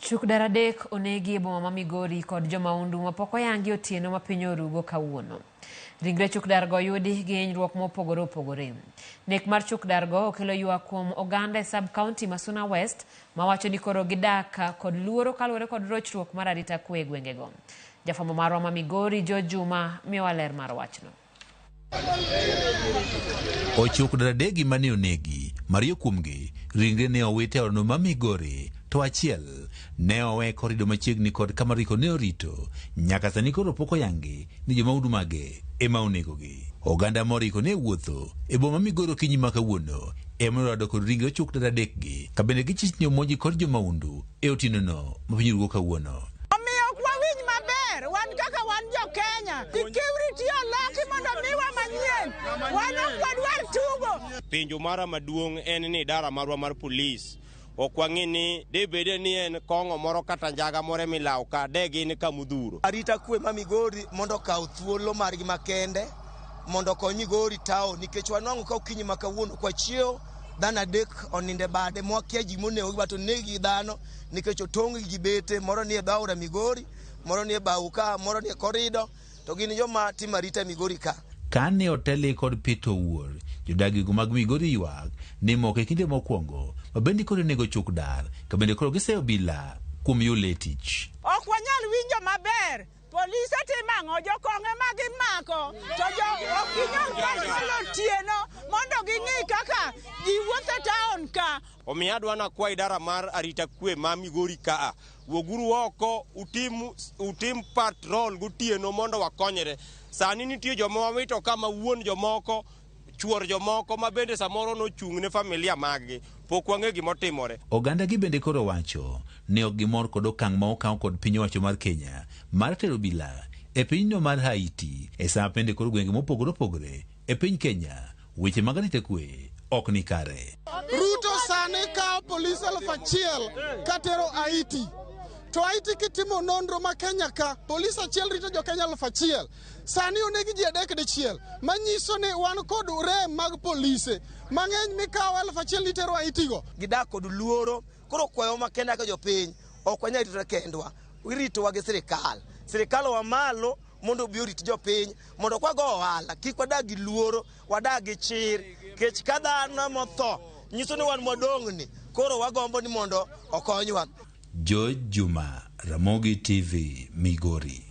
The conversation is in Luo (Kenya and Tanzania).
Chuk dar adek onegi e boma ma Migori kod jomaundu mapok oyangi otieno ma piny orugo kawuono. Ringre chuk dar go oyudi gi hinyruok mopogore opogore. Nek mar chuk dar go okelo ywak kuom oganda e sub county ma Suna West mawacho ni koro gidak kod luoro kaluwore kod rochruok mar arita kwe e gwengego. Jafwambo marwa ma Migori George Juma miyowa ler mar wachno. Ochuk daradegi mane onegi, mariyo kuomgi ringre ne owit e odno ma Migori to achiel ne owe korido machiegni kod kama riko ne orito. Nyaka sani koro pok oyangi ni jomahundu mage ema onegogi. Oganda moriko ne wuotho e boma Migori okinyi ma kawuono ema norado kod ringre ochuk daradekgi ka bende gichich ni omonjgi kod jomahundu e otienono ma piny orugo kawuono. Omiyo ok wawinj maber wan kaka wan jo Kenya. Security oloki mondo miwa manyien. Wan ok wadwar tugo. Penjo mara maduong' en ni idara marwa mar polis ok wang'i ni debede ni en kong'o moro kata njaga moro emilawo ka de gin kamudhuro. Arita kwe ma Migori mondo okaw thuolo margi makende mondo okony Migori town nikech wanwang'o ka okinyi ma kawuono kwachiewo dhano adek onindo e bade mwakia ji monegogi but oneg gi dhano nikech otong' gi bete moro nie dho aora Migori moro nie bau ka moro nie korido to gin joma timo arita Migori ka. Kane oteli kod Peter Owuor, jodag gigo mag Migori ywak ni moko e kinde mokwongo ma bende koro inego chuk dar ka bende koro giseyo obila kuom yule e tich. Ok wanyal winjo maber Polise timo ang'o? Jokong'e ma gimako to jo ok ginyal patrol otieno mondo ging'i kaka ji wuotho e taon ka. Omiyo adwa nakwa idara mar arita kwe ma Migori kaa, wuoguru oko utim, utim patrol gotieno mondo wakonyre. Sani nitie joma wawito ka ma wuon jomoko chuor jomoko ma bende samoro nochung' ne familia maggi. Pok wang'e gima otimore. Oganda gi bende koro wacho ni ok gimor kod okang' ma okaw kod piny owacho mar Kenya mar tero obila e pinyno mar Haiti e sama bende koro gwenge mopogore opogore e piny Kenya weche mag arita kwe ok ni kare. Ruto sani kawo polis 1000 katero Haiti. To Haiti kitimo nonro ma Kenya ka, polis achiel rito jo Kenya 1000. Sani oneg ji adek dichiel, manyiso ni wan kod rem mag polise mang'eny mikawo 1000 nitero Haiti go. Gidak kod luoro, koro kwayo makende kaka jopiny ok wanyal ritore kendwa, iritowa gi sirikal. Sirikal oa malo mondo obi orit jopiny mondo kwago ohala kik wadag gi luoro, wadag gi chir kech ka dhano motho nyiso ni wan mwadong'ni koro wagombo ni mondo okonywa. George Juma, Ramogi TV, Migori.